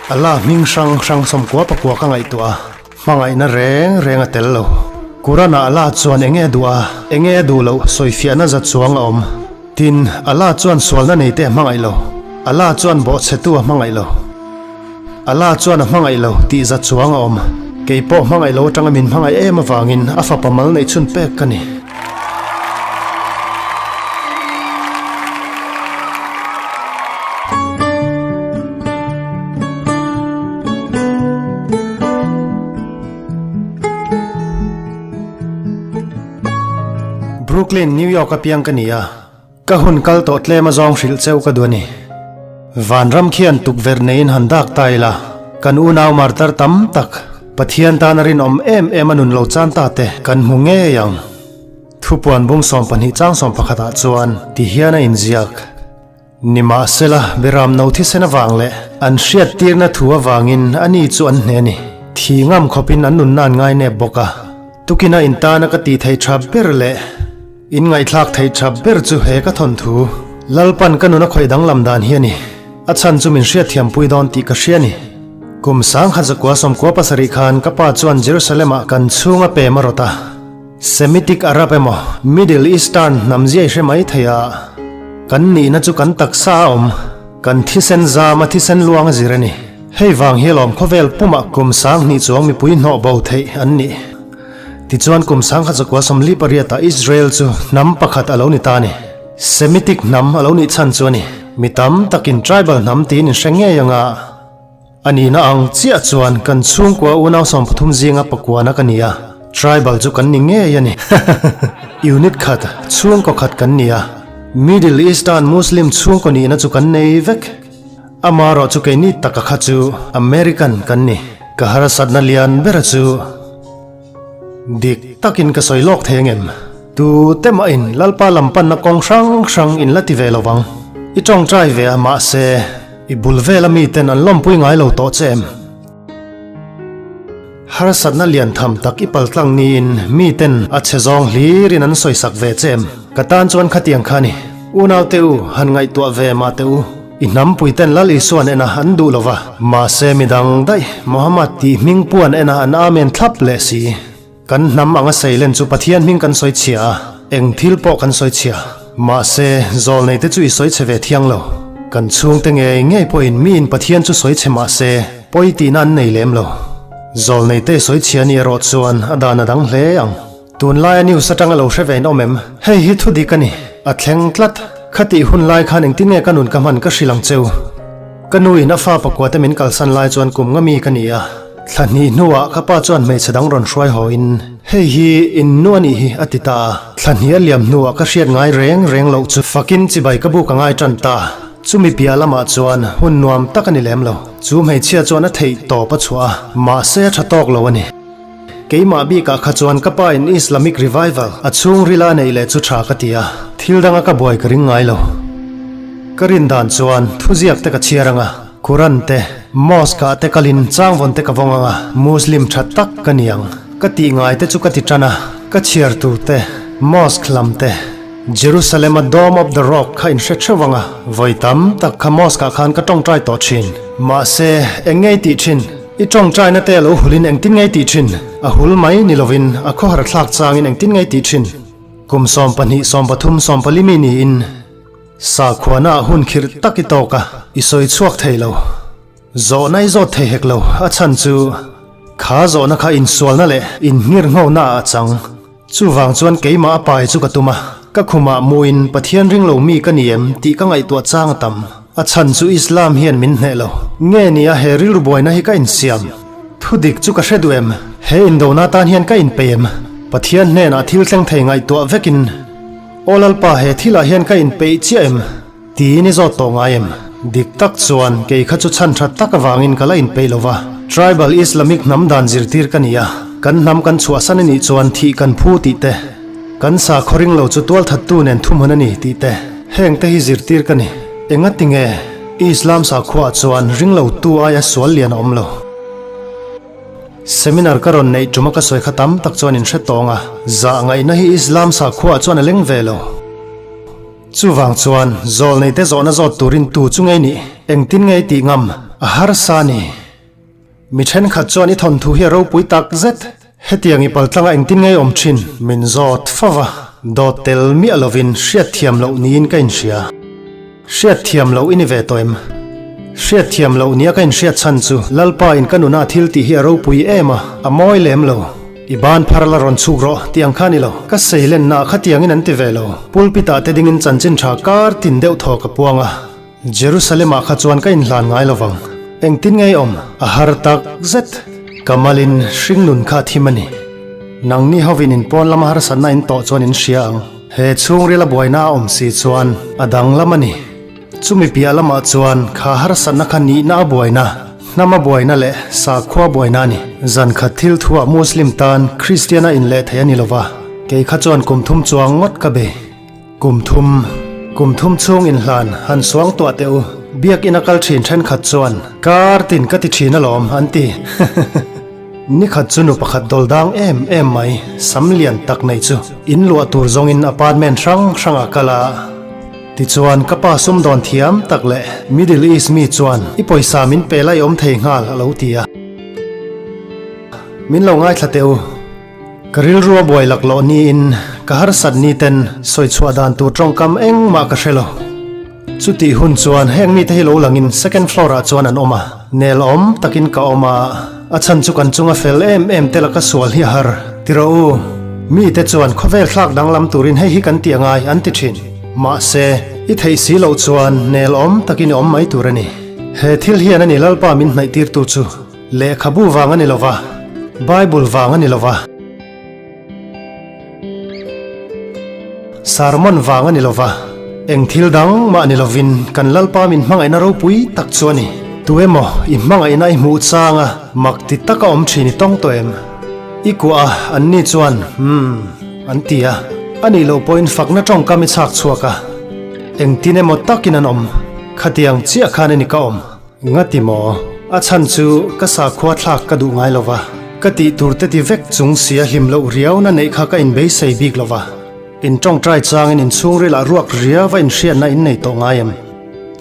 Allah hming hrang hrang 94 ka ngaihtuah a, hmangaihna reng reng a tel lo. Quran-ah Allah chuan enge a duh a, enge a duh loh sawifiahna za chuang a awm. Tin, Allah chuan sualna neite a hmangaih lo. Allah chuan bawhchhetu a hmangaih lo. Allah chuan a hmangaih lo tih za chuang a awm. Kei pawh hmangaih lo atanga min hmangaih em avangin a fapa mal neih chhun pek ka ni. Brooklyn, New York a piang ka ni a, ka hun kal tawh tlem a zawng hrilh cheu ka duh a ni. Vanram khian tukverh neiin han dak ta ila, kan unau martar tam tak, Pathian tana rinawm em em a nun lo chan ta te kan hmu ngei ang. Thupuan bung 12 chang 11 ah chuan ti hian a inziak. Nimahsela, Beram no thisen avang leh an hriattirna thu avangin ani chu an hne a ni. Thi ngam khawpin an nunna an ngai nep bawk a. Tukina intana ka tih theih tha ber leh in ngaihthlak theih tha ber chu he ka thawnthu Lalpan ka nun a khawih danglam dan hi a ni. A chhan chu min hriatthiampui dawn tih ka hria a ni. Kum 1997 khan ka pa chuan Jerusalem-ah kan chhunga pem a rawt a. Semitic Arab emaw Middle Eastern hnam ziai hre mai thei a, kan nihna chu kan taksa a awm, kan thisen zam a thisen luang a zir a ni. Hei vang hi alawm khawvel pumah kum 2000 chuang mipui hnawh bo theih an nih. Tichuan kum 1948 ah Israel chu hnam pakhat a lo ni ta a ni. Semitic hnam a lo nih chhan chu a ni. Mi tam takin tribal hnam tiin in hre ngei anga. A nihna ang chiah chuan kan chhungkua unau 30 zinga pakuana ka ni a, tribal chu kan ni ngei a ni. Unit khat, chhungkaw khat kan ni a, Middle Eastern Muslim chhungkaw nihna chu kan nei vek. Amaherawh chu keini taka kha chu American kan ni. Ka harsatna lian bera chu dik takin ka sawi lawk thei angem? Tu te mahin Lalpa lam panna kawng hrang hrang in la ti ve lo vang. I tawngtai ve a mahse I bul vela miten an lawmpui ngai lo tawh che em? Harsatna lian tham tak i paltlang niin miten a chhe zawng hlirin an sawisak ve che em? Ka tan chuan khatiang kha ni. Unaute u, han ngaihtuah ve mah teh u. I hnampuiten Lal Isuan ena an duh lo va, mahse midang daih Muhammad tih hming puan ena an amen thlap leh si. Kan hnam anga seilen chu Pathian hming kan sawi chhia a, eng thil pawh kan sawi chhia. Mahse, zawlnei te chu i sawi chhe ve thiang lo. Kan chhungte ngei ngei pawhin miin Pathian chu sawi chhe mahse, pawi tihna an nei lem lo. Zawlnei te sawi chhia ni erawh chuan a dan a dang hle ang. Tunlaia news atanga lo hre ve in awm em? Hei hi thu dik a ni. A thleng tlat. Khatih hun lai khan engtin nge ka nun ka hman ka hrilh ang cheu. Ka nu in a fa pakua te min kalsan lai chuan kum nga mi ka ni a. Thla hnih hnuah ka pa chuan hmeichhe dang rawn hruai haw in, Hei hi in nu a nih hi a ti ta a. Thla hnih a liam hnuah ka hriat ngai reng reng loh chu fakin chibai ka buk a ngai tan ta. Chumi piah lamah chuan hun nuam tak a ni lem lo. Chu hmeichhia chuan a theih tawp a chhuah a, mahse a tha tawk lo a ni. Keimah bikah kha chuan ka pa in Islamic Revival a chhungril a neih leh chu tha ka ti a, thil danga ka buai ka ring ngai lo. Ka rin dan chuan thuziak te ka chhiar ang a, Quran te, Mosque ah te kalin changvawn te ka vawng ang a, Muslim tha tak ka ni ang. Ka tih ngai te chu ka ti tan a, ka chhiar tur te, Mosque lam te, Jerusalem a Dome of the Rock kha in hre theuh ang a, vawi tam tak kha Mosque ah khan ka tawngtai tawh thin. Mahse, eng ngei tih thin? I tawngtaina te a lo hulin engtin ngei tih thin? A hul mai ni lovin a khawhar thlak changin engtin ngei tih thin? Kum 12, 13, 14 mi niin sakhuana ah hun khirh tak i tawk a, i sawi chhuak thei lo. Zawhna i zawt thei hek lo, a chhan chu kha zawhna kha insualna leh inngirnghona ah a chang. Chuvang chuan keimah a pai chu ka tum a, ka khumah muin Pathian ring lo mi ka ni em tih ka ngaihtuah chang a tam. A chhan chu Islam hian min hneh lo. Nge ni a he rilru buaina hi ka insiam? Thudik chu ka hre duh em? He indona tan hian ka inpeih em? Pathian hnenah thil thleng thei ngaihtuah vekin Aw Lalpa he thilah hian ka inpeih chiah em? Tiin i zawt tawh ngai em? Dik tak chuan kei kha chu chhan that tak avangin ka la inpeih lo va. Tribal Islamic hnam dan zirtir ka ni a, kan hnam kan chhuahsan a nih chuan thih kan phu tih te, kan sakhaw ring lo chu tualthattu nen thuhmun a ni tih te, heng te hi zirtir ka ni. Engati nge Islam sakhuaah chuan ring lotu aia sual lian a awm lo? Seminar ka rawn neih tuma ka sawi kha tam tak chuan in hre tawng a, zah ngaihna hi Islam sakhuaah chuan a leng ve lo. Chuvang chuan, zawlneite zawhna zawt turin tu chu ngei nih? Engtin ngei tih ngam? A harsa a ni. Mi thenkhat chuan i thawnthu hi a ropui tak zet. Hetiang i paltlanga engtin ngei awm thin? Min zawt fo va, dawt tel miah lovin hriatthiam loh niin ka inhria. Hriatthiam loh i ni ve tawh em? Hriatthiam loh nia ka inhriat chhan chu Lalpa in ka nuna thil tih hi a ropui em a, a mawi lem lo. I ban phar la rawn chhuk rawh tih ang kha ni lo. Ka seilenna ah khatiangin an ti ve lo. Pulpit ah te dingin chanchin tha kar tin deuh thaw ka puang a. Jerusalem ah kha chuan ka inhlan ngai lo vang. Engtin nge awm? A har tak zet. Ka malin hringnun kha a thim a ni. Nangni hovin in pawn lama harsatna in tawh chuan in hria ang. He chhungril a buaina a awm si chuan a danglam a ni. Chumi piah lamah chuan kha harsatna kha nihna a buaina, hnam a buaina leh sakhua buaina a ni. Zan khat thil thuah Muslim tan Kristian a inleh thei a ni lova, kei kha chuan kum thum chuang ngawt ka bei. Kum thum, kum thum chhung inhlan han suang tuah teh u, biakinn a kal thin thenkhat chuan kar tin ka ti thin alawm an ti. Nikhat chu nu pakhat dawl dang em em mai, sam lian tak nei chu in luah tur zawngin apartment hrang hrangah kal a. Tichuan ka pa sumdawn thiam tak leh Middle East mi chuan i pawisa min pe lai awm thei nghal a lo ti a. Min lo ngaithla teh u. Ka rilru a buai laklawh niin ka harsat ni ten sawi chhuah dan tur tawngkam engmah ka hre lo. Chutih hun chuan heng mite hi lo langin second floor ah chuan an awm a, nel awm takin ka awm a, a chhan chu kan chunga fel em em te laka sual hi a har. Ti rawh u, mite chuan khawvel thlak danglam turin hei hi kan tih a ngai an ti thin. Mahse, i theih si loh chuan nel awm takin i awm mai tur a ni. He thil hian a ni Lalpa min hnaih tirtu chu. Lehkhabu vang a ni lova, Bible vang a ni lova, Sermon vang a ni lova, eng thil dang mah ni lovin kan Lalpa min hmangaihna ropui tak chu a ni. Tu emaw i hmangaihna i hmuh changa mak ti taka awm thin i tawng tawh em? I kuah a, anni chuan, Umm, an ti a. A nih loh pawhin fakna tawngkam i chhak chhuak a, engtin emaw takin an awm. Khatiang chiah khan a ni ka awm. Ngati maw? A chhan chu ka sakhua thlak ka duh ngai lova, ka tih tur te ti vek chung si a hlim loh riauna neih kha ka inbeisei bik lova. In tawngtai changin in chhungrilah ruak riau a inhriatna in nei tawh ngai em?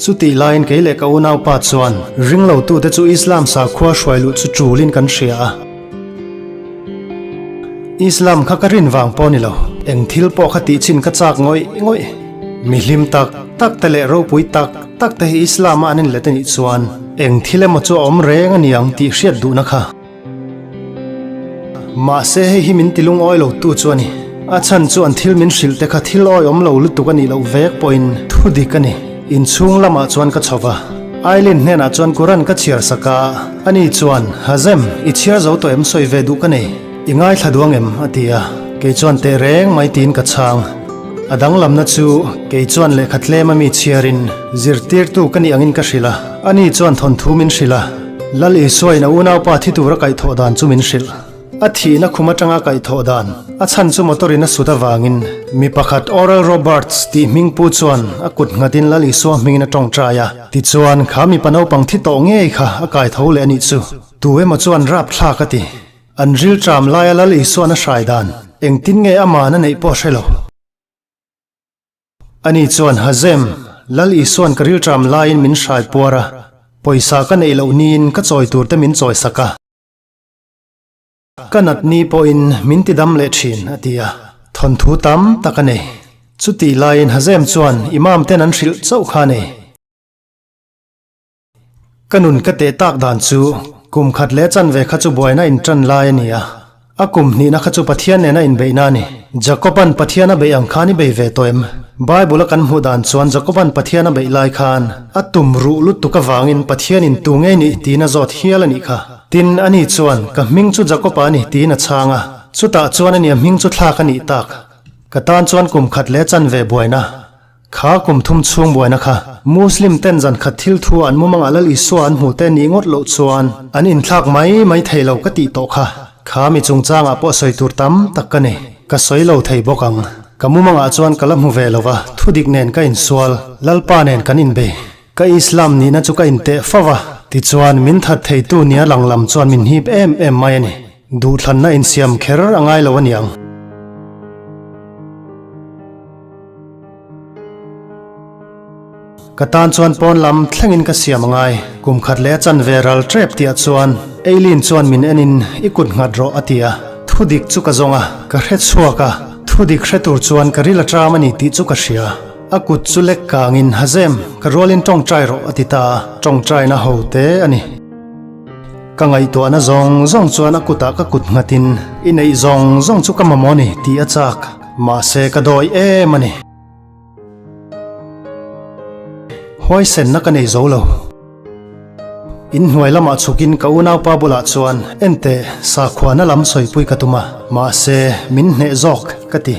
Chutih laiin kei leh ka unaupa chuan ringlotute chu Islam sakhua hruai luh chu tulin kan hria a. Islam kha ka rin vang pawh ni lo, eng thil pawh kha tih chin ka chak ngawih ngawih. Mi hlim tak tak te leh ropui tak tak te hi Islam a an inlet a nih chuan eng thil emaw chu a awm reng a ni ang tih hriat duhna kha. Mahse hei hi min tilungawi lo tu chu a ni. A chhan chu an thil min hrilh te kha thil awihawm lo lutuk a nih loh vek pawhin thu dik a ni. Inchhung lamah chuan ka chho va. Aileen hnenah chuan Quran ka chhiar sak a, ani chuan, Hazem, i chhiar zo tawh em sawi ve duh ka nei, i ngaithla duang em? a ti a, kei chuan teh reng mai tiin ka chhang. A danglamna chu kei chuan lehkha tlem a mi chhiarin zirtirtu ka nih angin ka hrilh a, ani chuan thawnthu min hrilh a, Lal Isuain a unaupa thi tura kaihthawh dan chu min hrilh. A thihna khum atanga kaihthawh dan a chhan chu motor in a sut avangin mi pakhat Oral Roberts tih hming pu chuan a kut nghatin Lal Isua hmingin a tawngtai a, tichuan kha mipa naupang thi tawh ngei kha a kaitho leh a nih chu. Tu emaw chuan rap thlak a ti. An rilṭam laia Lal Isuan a hrai dan engtin nge aman a neih pawh a hre lo. Ani chuan Hazem, Lal Isuan ka rilṭam laiin min hrai puar a, pawisa ka neih loh niin ka chawi tur te min chawi sak a. Ka natni pawhin min ti dam leh thin, a ti a. Thawnthu tam tak a nei. Chutih laiin Hazem chuan Imam ten an hrilh chauh kha a nei. Ka nun ka teh tak dan chu kum khat leh chanve kha chu buaina intan lai a ni a. A kum hnihna kha chu Pathian nena inbeihna a ni. Jakoban Pathian a beih ang khan i bei ve tawh em? Bible a kan hmuh dan chuan Jakoban Pathian a beih lai khan a tum ruh lutuk avangin Pathianin tu ngei nih tiin a zawt hial a nih kha. Tin, ani chuan, Ka hming chu Jakoba a ni tiin a chhang a. Chutah chuan ani a hming chu thlak a nih tak. Ka tan chuan kum khat leh chanve buaina. Kha kum thum chhung buaina kha Muslim ten zan khat thil thu an mumangah Lal Isua an hmu te nih ngawt loh chuan an inthlak mai mai thei lo ka tih tawh kha. Kha mi chungchangah pawh sawi tur tam tak ka nei. Ka sawi lo thei bawk ang. Ka mumangah chuan ka la hmu ve lo va, thudik nen ka insual, Lalpa nen kan inbei. Ka Islam nihna chu ka inteh fo va, tichuan min that theitu nia lang lam chuan min hip em em mai a ni. Duhthlanna insiam kher a ngai lo a niang. Ka tan chuan pawn lam thlengin ka siam a ngai. Kum khat leh a chanve ral tep tihah chuan Eileen chuan min enin i kut nghat rawh a ti a. Thu dik chu ka zawng a, ka hre chhuak a. Thu dik hre tur chuan ka ril a ṭam a ni tih chu ka hria. A kut chu lek kangin Hazem, ka rualin ṭawngṭai rawh a ti ta a, ṭawngṭaina ho te a ni. Ka ngaihtuahna zawng zawng chuan a kutah ka kut nghatin i neih zawng zawng chu ka mamawh a ni tih a chak. Mahse ka dawi em a ni. Huaisenna ka nei zo lo. Inhnuai lamah chhukin ka unaupa bulah chuan enteh sakhuana lam sawipui ka tum a, mahse min hneh zawk ka ti.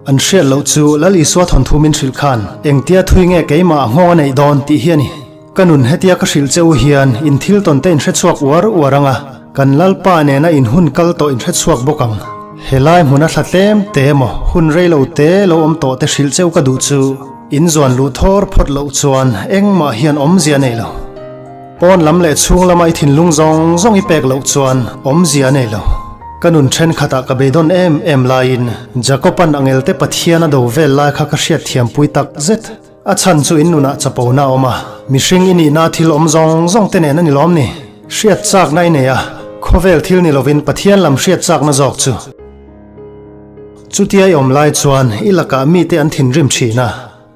An hriat loh chu Lal Isua thawnthu min hrilh khan engtia thui nge keimah a nghawng a neih dawn tih hi a ni. Ka nun hetia ka hrilh che u hian in thil tawn te in hre chhuak uar uar ang a, kan Lalpa nena in hun kal tawh in hre chhuak bawk ang. Helai hmuna thla tlem te emaw hun rei lo te lo awm tawh te hrilh che u ka duh chu in zuan luh thawr phawt loh chuan engmah hian awmzia a nei lo. Pawn lam leh chhung lama i thinlung zawng zawng i pek loh chuan awmzia a nei lo. Ka nun thenkhatah ka beidawn em em laiin Jakob-a'n angelte Pathian a do vel lai kha ka hriatthiampui tak zet. A chhan chu in nunah chapona a awm a, mihring i nihna thil awm zawng zawng te nen a ni lawm ni? Hriat chakna i nei a, khawvel thil ni lovin Pathian lam hriat chakna zawk chu. Chutia i awm lai chuan i lakah mite an thinrim thin a.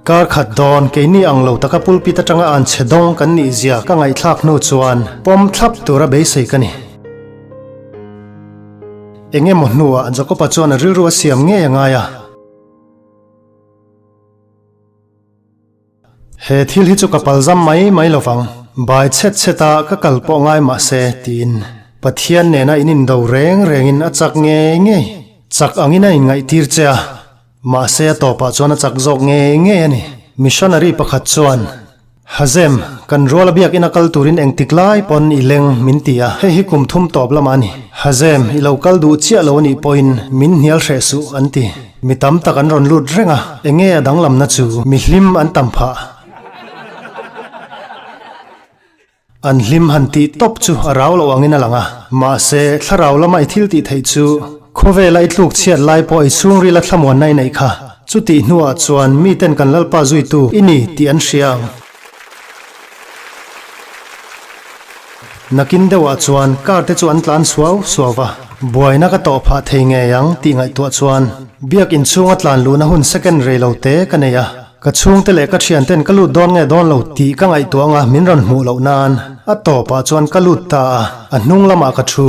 Kar khat dawn keini ang lo taka pulpit atanga an chhe dawng kan nih zia ka ngaihthlak hnu chuan pawm thlap tura beisei ka ni. Eng emaw hnuah Jakoba chuan a rilru a siam ngei a ngai a. He thil hi chu ka palzam mai mai lo vang, bai chhet chhet a ka kal pawh ngai mah se tiin Pathian nena in indo reng rengin a chak ngei ngei. Chak angin a inngaihtir che a. Mahse a tawpah chuan a chak zawk ngei ngei a ni. Missionary pakhat chuan, Hazem, kan ruala biakina kal turin engtik lai pawn i leng min ti a, hei hi kum thum tawp lamah a ni. Hazem, i lo kal duh chiah lo a nih pawhin min hnial hreh suh an ti. Mi tam tak an rawn lut reng a, enge a danglamna chu mihlim an tam phah. An hlim han tih tawp chu a rau loh angin a lang a, mahse thlarau lama i thil tih theih chu khawvela i tluk chhiat lai pawh i chhungrila thlamuanna i neih kha. Chutih hnuah chuan miten kan Lalpa zuitu i ni tih an hria ang. Nakin deuhah chuan car te chu an tlan suau suau va, buaina ka tawh phah thei ngei ang tih ngaihtuah chuan biak inchhunga tlan luhna hun second rei lo te ka nei a. Ka chhungte leh ka thianten ka lut dawn nge dawn lo tih ka ngaihtuah anga min rawn hmuh loh nan a tawpah chuan ka lut ta a, a hnung lamah ka thu.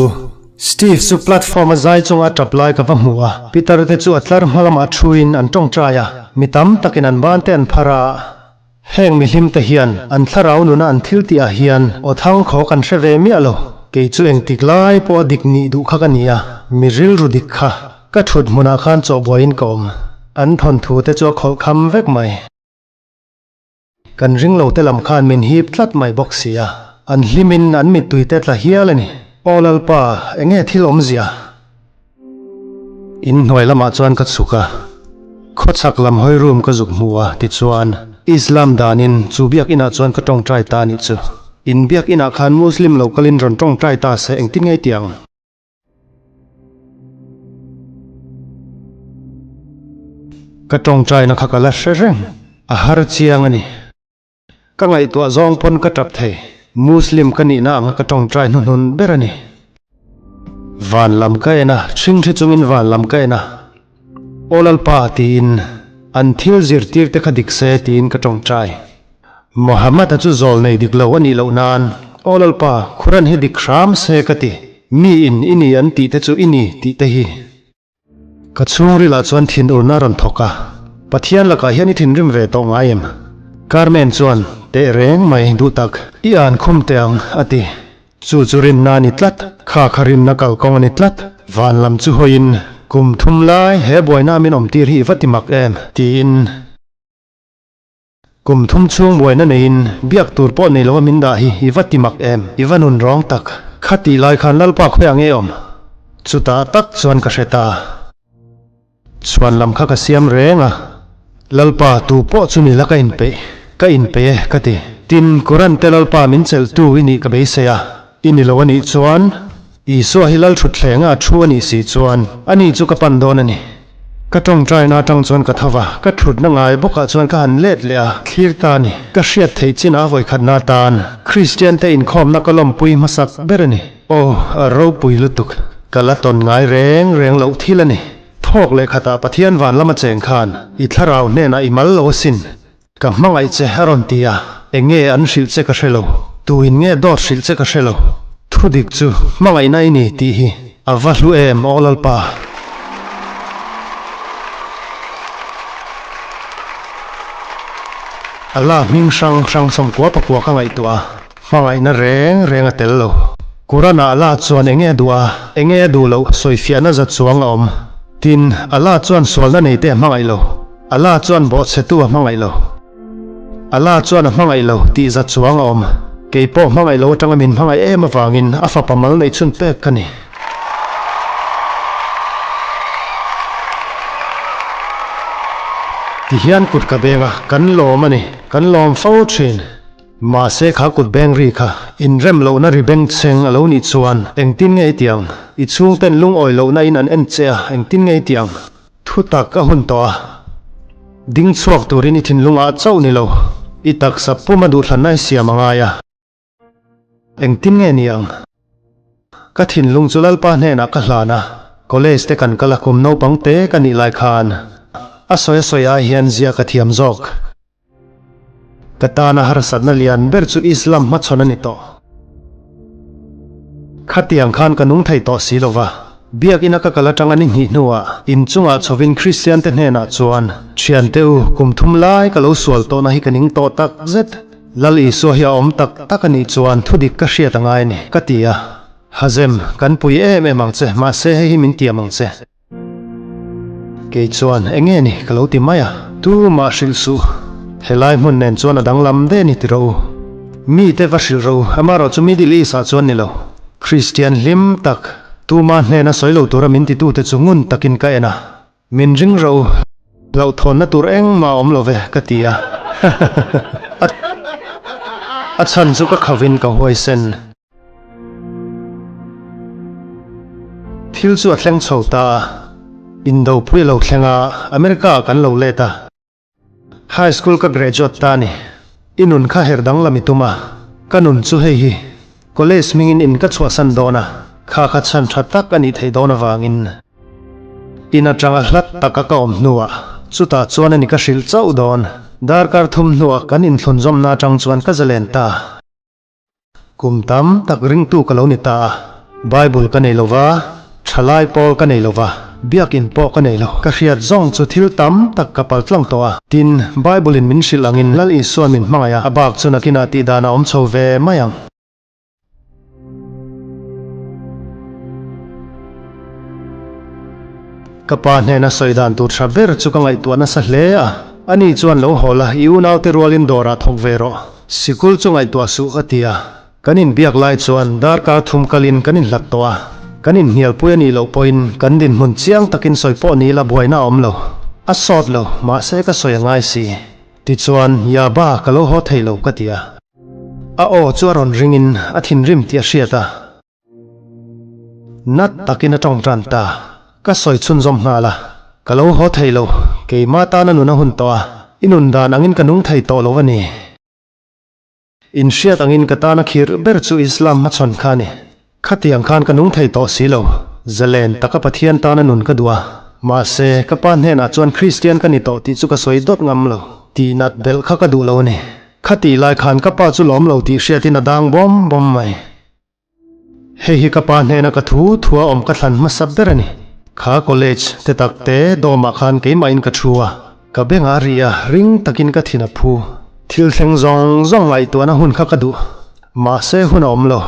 Steve chu platform a zai chunga a tap lai ka va hmu a, Peter te chu a tlar hma lamah thuin an tawngtai a, mi tam takin an ban te an phar a. Heng mihlim te hian an thlarau nuna an thil tih ah hian aw thang khaw kan hre ve miah lo. Kei chu engtik lai pawh a dik nih duh kha ka ni a, mi rilru dik kha. Ka thut hmunah khan chawhbuaiin ka awm. An thawnthu te chu a khawlh kham vek mai. Kan ringlo te lam khan min hip tlat mai bawk si a. An hlimin an mittui te tla hial a ni. Aw Lalpa, enge thil awmzia? In hnuai lamah chuan ka chhuk a. Khawchhak lam hawi room ka zuk hmu a, tichuan Islam danin chu biakinah chuan ka tawngtai ta a nih chu. In biakinah khan Muslim lo kalin rawn tawngtai ta se engtin nge i tih ang? Ka tawngtaina kha ka la hre reng, a har chiang a ni. Ka ngaihtuah zawng pawn ka tap thei, Muslim ka nihna anga ka tawngtai hnuhnun ber a ni. Van lam ka en a, ṭhingṭhi chungin van lam ka en a, Aw Lalpa tiin an thil zirtir te kha dik se tiin ka tawngtai. Mohammed-a chu zawl nei dik lo a nih loh nan, Aw Lalpa, Quran hi dik hram se ka ti, mi in i ni an tih te chu i ni tih te hi. Ka chhungrilah chuan thinurna a rawn thawk a, Pathian lakah hian i thinrim ve tawh ngai em? Carmen chuan, Teh reng mai, duh tak, i an khum teh ang, a ti. Chu chu rinna a ni tlat, kha kha rinna kalkawng a ni tlat. Van lam chu hawiin, Kum thum lai he buaina min awmtir hi i va ti mak em? tiin. Kum thum chhung buaina neiin biak tur pawh nei lova min dah hi i va ti mak em? I va nun rawng tak. Kha tih lai khan Lalpa khawiah nge awm? Chutah tak chuan ka hre ta. Chhuan lam kha ka siam reng a. Lalpa tu pawh chu ni la ka inpeih. Ka inpeih e ka ti. Tin, Quran te Lalpa min chelhtu i nih ka beisei a. I ni lo a nih chuan Isua hi Lalthutthlenga a thu a nih si chuan ani chu ka pan dawn a ni. Ka tawngtaina atang chuan ka tho va, ka thutna ngai bawkah chuan ka han let leh a, thlir ta a ni. Ka hriat theih chin a vawikhatna atan Kristian te inkhawmna ka lawmpui hmasak ber a ni. Aw, a ropui lutuk. Ka la tawn ngai reng reng loh thil a ni. Thawk leh khatah Pathian van lama cheng khan i thlarau hnenah i mal lo asin. Ka hmangaih che a rawn ti a, eng nge an hrilh che ka hre lo, tuin nge dawt hrilh che ka hre lo. Thudik chu hmangaihna i ni tih hi a va hlu em aw Lalpa. Allah hming hrang hrang sawmkua pakua ka ngaihtuah a, hmangaihna reng reng a tel lo. Quran ah Allah chuan eng nge a duh a, eng nge a duh loh sawifiahna za chuang a awm. Tin, Allah chuan sualna nei te a hmangaih lo. Allah chuan bawhchhetu a hmangaih lo. Allah chuan a hmangaih lo tih za chuang a awm. Kei pawh hmangaih lo atanga min hmangaih em avangin a fapa mal neih chhun pek ka ni. Tihian kut ka beng a, kan lawm a ni. Kan lawm fo thin. Mahse kha kut beng ri kha inrem lohna ri beng cheng a lo nih chuan engtin nge i tiang? I chhungten lungawi lohna in an en che a, engtin nge i tiang? Thu tak a hun tawh a, ding chhuak turin i thinlung ah chauh ni lo, i taksa puma duhthlanna i siam a ngai a. Engtin nge ni ang? Ka thinlung chu Lalpa hnenah ka hlan a, college te kan kal a kum naupang te ka nih lai khan a sawi a sawi ai hian zia ka thiam zawk. Ka tana harsatna lian ber chu Islam hmachhawn a ni tawh. Khatiang khan ka nung thei tawh si lova, biakina ka kal atanga ni hnih hnuah inchungah chhovin Kristian te hnenah chuan, Thiante u, kum thum lai ka lo sual tawhna hi ka ning tawh tak zet. Lal Isua hi a awm tak tak a nih chuan thudik ka hriat a ngai a ni, ka ti a. Hazem, kan pui em em ang che, mahse hei hi min tiam ang che. Kei chuan, Eng nge ni? ka lo ti mai a. Tumah hrilh suh. Helai hmun nen chuan a danglam de ni ti rawh u. Mite va hrilh rawh u, amaherawh chu Middle East ah chuan ni lo. Kristian hlim tak, tuma hnena sawi lo tura min titute chu ngun takin ka en a. Min ring rawh u, hlauhthawnna tur engmah a awm lo ve, ka ti a. A chhan chu ka khavin ka huaisen. Thil chu a thleng chho ta a, Indopui a lo thleng a, America ah kan lo let a. High school ka graduate ta a ni. I nun kha her danglam i tum a, ka nun chu hei hi college hmingin in ka chhuahsan dawn a, kha kha chhan tha tak a nih theih dawn avangin in atanga hlat taka ka awm hnuah chutah chuan a ni ka hrilh chauh dawn. Darkar thum hnuah kan inthlunzawmna atang chuan ka zalen ta. Kum tam tak ringtu ka lo ni ta a, Bible ka nei lo va, thalai pawl ka nei lo va, biakin pawh ka nei lo. Ka hriat zawng chu thil tam tak ka pal tlang tawh a. Tin, Bible in min hrilh angin Lal Isuan min hmangaih a, a bak chu nakinah tih dan a awm chho ve mai ang. Ka pa hnena sawi dan tur tha ber chu ka ngaihtuah nasa hle a, ani chuan lo haw la, i unaute rualin dawrah thawk ve rawh. Sikul chu ngaihtuah suh ka ti a, kan inbiak lai chuan darkar thum kalin kan inhlat tawh a, kan inhnialpui a nih loh pawhin kan dinhmun chiang takin sawi pawh ni ila buaina a awm lo. A sawt lo, mahse ka sawi a ngai si. Tichuan, Yaba, ka lo haw thei lo ka ti a. A aw chu a rawn ringin a thinrim tih a hriat a. Nat takin a tawng tan ta. Ka sawi chhunzawm nghal a. Ka lo haw thei lo, keimah tana nun a hun tawh a, i nun dan angin ka nung thei tawh lo a ni. Inhriat angin ka tana khirh ber chu Islam hmachhawn kha a ni. Khatiang khan ka nung thei tawh si lo. Zalen taka Pathian tana nun ka duh a. Mahse, ka pa hnenah chuan Kristian ka ni tawh tih chu ka sawi dawt ngam lo. Tihnat belh kha ka duh lo a ni. Khatih lai khan ka pa chu lawm lo tih hriatin a dang bawm bawm mai. Hei hi ka pa hnena ka thu thua awm ka thlan hmasa ber a ni. Kha college te tak te dawmah khan keimahin ka thu a, ka bengah a ri a, ring takin ka thin a phu. Thil thleng zawng zawng ngaihtuahna hun kha ka duh, mahse hun a awm lo.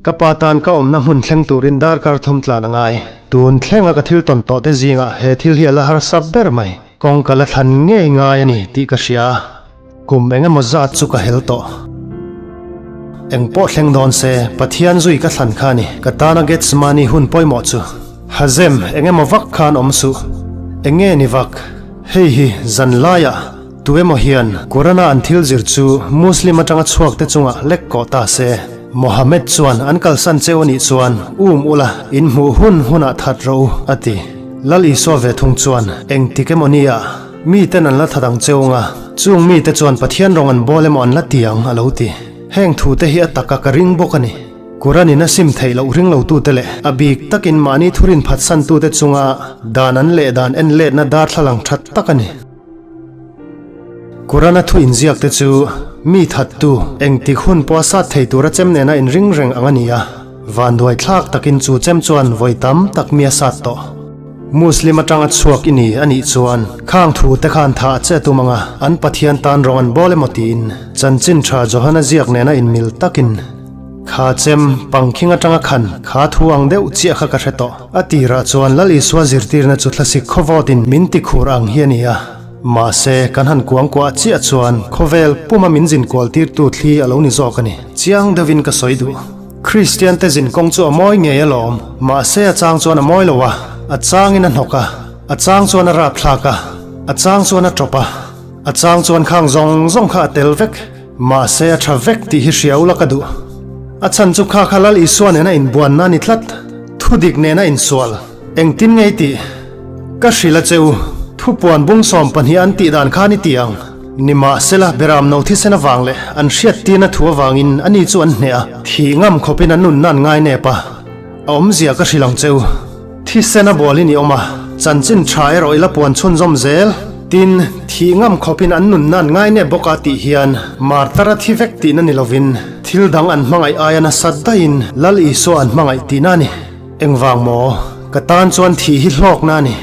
Ka pa tan ka awmna hmun thleng turin darkar thum tlan a ngai. Tun thlenga ka thil tawn tawh te zingah he thil hi a la harsa ber mai. Kawng ka la thlan ngei ngai a ni tih ka hria a. Kum eng emaw zat chu ka hel tawh. Eng pawh thleng dawn se, Pathian zui ka thlan kha a ni. Ka tana Gethsemane hun pawimawh chu. Hazem, eng emaw vak khan awm suh. Eng nge ni vak? Hei hi, zan laiah, tu emaw hian Qurana an thil zir chu Muslim atanga chhuak te chungah lek kawh ta se. Mohammed chuan an kalsan cheu a nih chuan um ula, in hmuh hun hunah that rawh u, a ti. Lal Isua ve thung chuan, Engtik emaw nia, miten an la that ang cheu anga, chung mite chuan Pathian rawng an bawl emaw an la ti ang, a lo ti. Heng thute hi a taka ka ring bawk a ni. Quran in a sim theih loh ring lotute leh a bik takin mahni thurin phatsantute chunga dan an leh dan en letna darthlalang that tak a ni. Quran a thu inziak te chu mi thattu engtik hun pawha sat thei tura chem nena inring reng ang a ni a, vanduai thlak takin chu chem chuan vawi tam tak mi a sat tawh. Muslim atanga chhuak i ni a nih chuan khang thu te khan thah che tum anga an Pathian tan rawng an bawl emaw tiin chanchin tha Johana ziak nena inmil takin Kha chem, pangkhing atanga khan kha thu ang deuh chiah kha ka hre tawh. A tirah chuan Lal Isua zirtirna chu thlasik khawvawtin min ti khur ang hi a ni a. Mahse, kan han kuangkuah chiah chuan khawvel puma min zin kual tirtu thli a lo ni zawk a ni. Chiang deuhin ka sawi duh. Kristian te zin kawng chu a mawi ngei alawm. Mahse a chang chuan a mawi lo a, a changin a hnawk a, a chang chuan a rapthlak a, a chang chuan a tawp a, a chang chuan khang zawng zawng kha a tel vek. Mahse a tha vek tih hi hria ula ka duh. A chhan chu kha kha Lal Isua nena inbuanna a ni tlat. Thu dik nena insual. Engtin ngei tih ka hrilh a che u. Thupuan bung 12 an tih dan khan i ti ang. Nimahsela Beram no thisen avang leh an hriattirna thu avangin ani chu an hneh a, thih ngam khawpin an nunna an ngai nep a. A awmzia ka hrilh ang che u. Thisen a bualin i awm a, chanchin tha erawh i la puan chhunzawm zel. Tin, thih ngam khawpin an nunna an ngai nep bawk a tih hian martar a thi vek tihna ni lovin thil dang an hmangaih aia nasat daihin Lal Isua an hmangaih tihna a ni. Engvang maw? Ka tan chuan thih hi hlawkna a ni.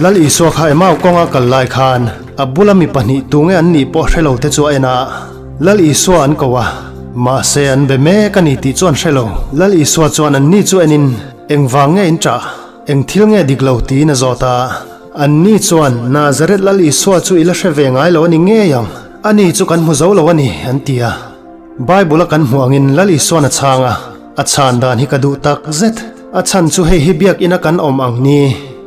Lal Isua kha Emau kawnga kal lai khan a bula mi pahnih tunge an nih pawh hre lo te chu a en a, Lal Isua an ko a, mahse an be mek a ni tih chu an hre lo. Lal Isua chuan an ni chu enin, Engvang nge in ṭah? Eng thil nge dik lo? tiin a zawt a. An ni chuan, Nazareth Lal Isua chu i la hre ve ngai lo a ni ngei ang, ani chu kan hmu zo lo a ni, an ti a. Bible a kan hmuh angin Lal Isuan a chhang a. A chhan dan hi ka duh tak zet. A chhan chu hei hi biakina kan awm ang ni.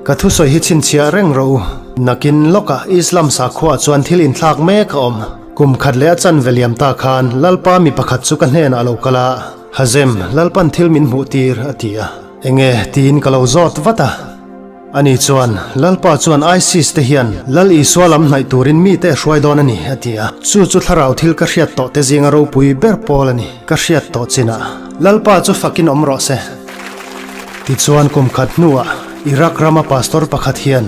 Ka thusawi hi chhinchhiah reng rawh u. Nakin lawkah Islam sakhuaah chuan thil inthlak mek a awm. Kum khat leh a chanve liam ta khan Lalpa mi pakhat chu ka hnenah a lo kal a, Hazem, Lalpan thil min hmuh tir, a ti a. Enge? tiin ka lo zawt vat a. Ani chuan, Lalpa chuan ISIS te hian Lal Isua lam hnaih turin mite a hruai dawn a ni, a ti a. Chu chu thlarau thil ka hriat tawh te zinga ropui ber pawl a ni, ka hriat tawh chinah. Lalpa chu fakin awm rawh se. Tichuan kum khat hnuah Iraq rama pastor pakhat hian,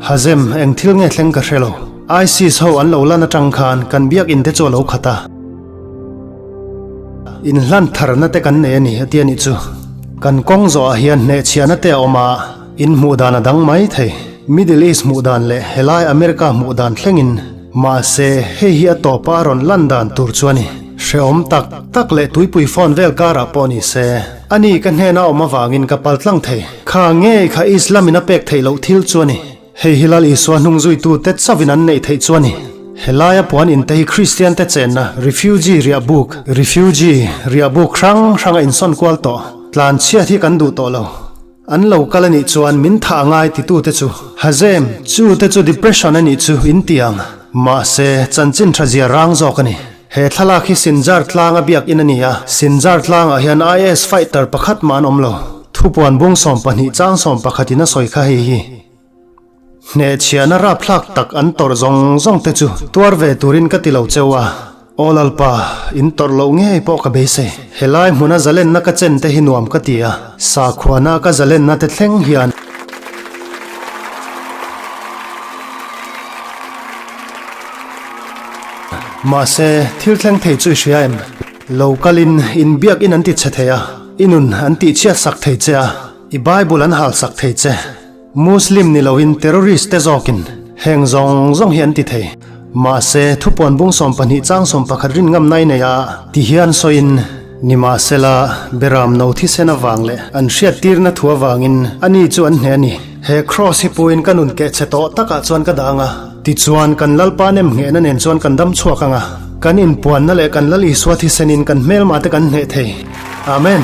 Hazem, eng thil nge thleng ka hre lo. ISIS ho an lo lan atang khan kan biakinn te chu a lo khat a. Inhlan tharna te kan nei a ni, a ti a nih chu. Kan kawng zawhah hian hnehchhiahna te a awm a, in hmuh dan a dang mai thei. Middle East hmuh dan leh helai America hmuh dan thlengin. Mahse, hei hi a tawpa a rawn lan dan tur chu a ni. Hrehawm tak tak leh tuipui phone vel karah pawh ni se, ani ka hnena awm avangin ka paltlang thei. Kha ngei kha Islam in a pek theih loh thil chu a ni. Hei hi Lal Isua hnung zuitute chauhin an neih theih chu a ni. Helaia puan inte hi Kristiante chenna refugee riahbuk, refugee riahbuk hrang hrang a insawn kual tawh. Tlan chhiat hi kan duh tawh lo. An lo kal a nih chuan min thah a ngai titute chu Hazem, chute chu depression a nih chu in ti ang. Mahse, chanchin tha zia rang zawk a ni. He thlalak hi Sinjar tlanga biakinn a ni a, Sinjar tlangah hian IS fighter pakhat mah an awm lo. Thupuan bung 12 chang 11 in a sawi kha hei hi. Hnehchhiahna rapthlak tak an tawrh zawng zawng te chu tuar ve turin ka ti lo cheu a, Aw Lalpa, in tawrh loh ngei pawh ka beisei. Helai hmuna zalenna ka chen te hi nuam ka ti a, sakhuana ka zalenna te thleng hian. Mahse, thil thleng thei chu i hria em? Lo kalin inbiakin an ti chhe thei a, i nun an tihchhiat sak thei che a, i Bible an hal sak thei che. Muslim ni loin terrorist te zawkin heng zawng zawng hi an ti thei. Mahse, thupuan bung 12 chang 11 rin ngam nai nei a ti hian sawiin, Nimahsela, Beram no thisen avang leh an hriattirna thu avangin ani chu an hneh a ni. He kraws hi puiin ka nun keh chhe tawh takah chuan ka dang a, tichuan kan Lalpa nem nghehna nen chuan kan dam chhuak ang a, kan inpuanna leh kan Lal Isua thisenin kan hmelmah te kan hneh thei. Amen.